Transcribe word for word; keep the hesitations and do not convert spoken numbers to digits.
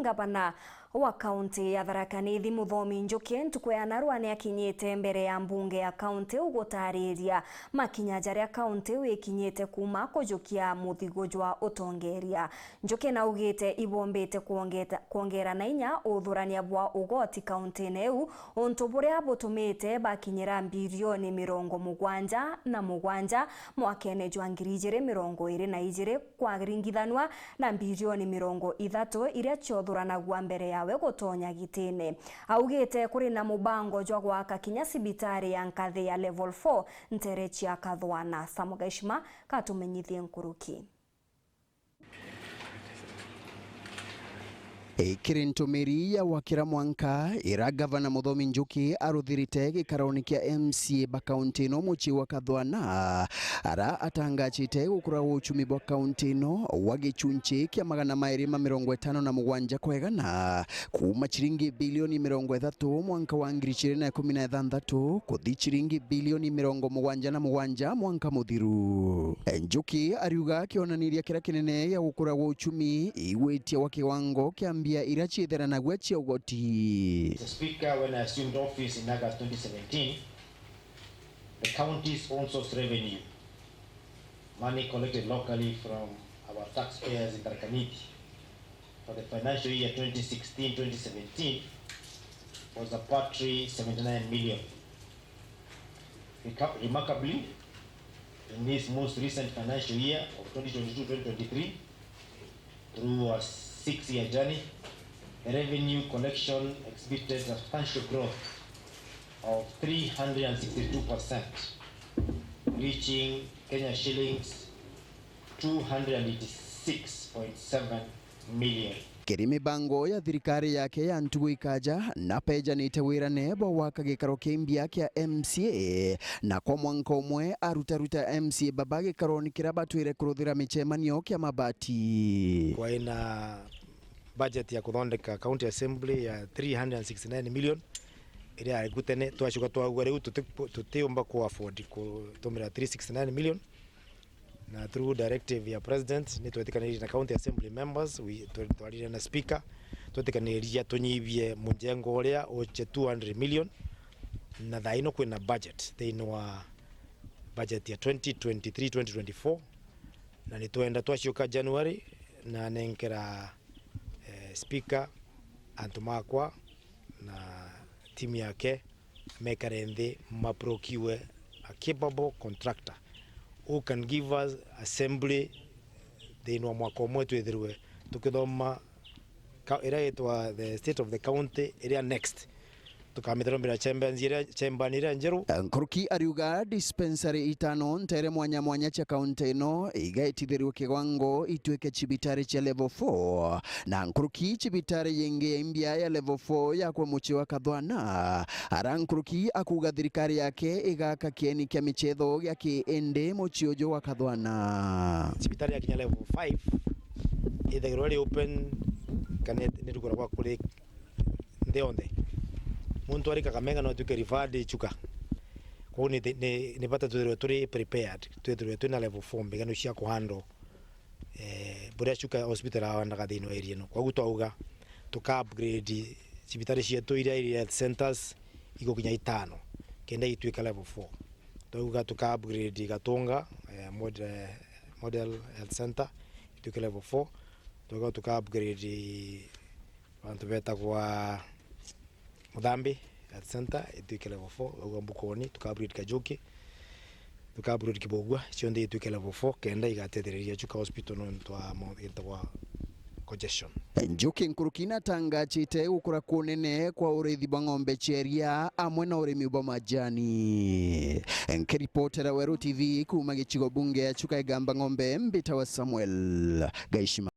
Gavana wa kaunti ya Tharaka Nithi Muthomi Njuki ntuku ya narua ni akinyite mbere ya mbunge ya kaunti iu gutariria makinya jaria kaunti iu ikinyite kuuma kujukia muthigu jwa utongeria. Njuki naugite ibombite kwongeta-, kwongera na inya uthurania bwa ugoti kauntine iu, untu buria butumite bakinyira mbirioni mirongo mugwanja na mugwanja mwakene jwa ngiri ijiri mirongo iri na ijiri, kwaringithanua na mbirioni mirongo ithatu iria ciothuranagua mbere yawe gutonya gitine. Augite kuri na mubango jwa gwaka kinya cibitari ya nkathi ya level four ntere cia Kathwana. Samuel Gaishima katumenyithie nkuruki. Ikiri ntumiri ya wakira mwanka, ira Gavana Muthomi Njuki aruthirite gikaroni kia M C A ba kaunti ino mucii wa Kathwana, ara atangachite gukura gwa uchumi bwa kaunti ino wa gichunchi kia magana mairi ma mirongo itano na mugwanja kwa igana, kuuma chiringi bilioni mirongo ithatu mwanka wa ngiri ijiri na ikumi na ithanthatu kuthi chiringi bilioni mirongo mugwanja na mugwanja mwanka muthiru. Njuki ariuga kionaniria kiria kinene gia gukura gwa uchumi igwitie gwa kiwango kia mbia iria ciithiranagua cia ugoti. Mister Speaker, when I assumed office in August twenty seventeen, the county's own source revenue, money collected locally from our taxpayers in Tharaka Nithi for the financial year twenty sixteen twenty seventeen, was a paltry seventy-nine million. Reca-, remarkably, in this most recent financial year of twenty twenty-two twenty twenty-three, through a six-year journey, the revenue collection exhibited substantial growth of three hundred and sixty-two percent, reaching Kenya shillings two hundred and eighty-six point seven million. Kiri mibango ya thirikari yake ya ntugu ikaja, napejanite wirane bwa gwaka gikaro kia imbia kia M C A, na kwa mwanka umwe arutaruta M C A baba gikaroni kiria batwire kuruthira micemanio kia mabati. Kwaina budget ya kuthondeka County Assembly ya three hundred and sixty-nine million, iria yari ku tene, twacoka twaugua riu tuti-, tutiumba ku afford kutumira three sixty-nine million, na through directive ya president, ni twetikanirie na county assembly members, we, twa-, twarire na speaker, twetikaniria tunyibie munjengo uria uche two hundred million, na thaa ino kwina budget thiini wa budget ya twenty twenty-three twenty twenty-four, na ni twenda twaciuka January, na nenkera, eh, speaker, antu makwa na timu yake mekare nthi, maprokiwe a capable contractor who can give us assembly thiini wa mwaka umwe, twithirwe tukithoma ka-, iria yitwa the state of the county iria next, tukamithirumbira chambers iria, chambani iria njeru. Nkuruki ariuga dispensary itano ntere mwanya mwanya cia kaunti ino igaitithirua kiwango ituike cibitari cia level four, na nkuruki cibitari yingi ya imbia ya level four yakwa mucii wa Kathwana. Ara nkuruki akuuga thirikari yake igaka kieni kia michetho gia kiindi mucii uju wa Kathwana. Cibitari yakinya level five, ithagirwa iri open, kana ni ruguragwa kuri nthi yonthe. Muntu ari Kakamega no atuike referred Chuka. Kwou ni, ni, ni bata twithirwe turi prepared, twithirwe twina level four mbiganu cia kuhandle, eh, buria Chuka hospital ahandaga thiini wa area ino. Kwou twauga tuka upgrade cibitari cietu iria iri health centers igukinya itano, kenda ituike level four. Twauga tuka upgrade Gatunga, eh, mod-, eh, model health center, ituike level four. Twauga tuka upgrade antu betagwa Muthambi Health Center, ituike level four, twauga Mbukoni, tuka upgrade Kajuki, tuka upgrade Kibogua, cionthe ituike level four, kenda igatethereria Chuka Hospital nontu wa mo-, gitagwa congestion. Njuki nkuruki natangachite gukura kunene kwa uriithi bwa ng'ombe cia iria amwe na urimi bwa majani. Nkiripotera Weru T V kuuma gicigo bunge ya Chuka Igamba Ng'ombe, mbitawa Samuel Gaishima.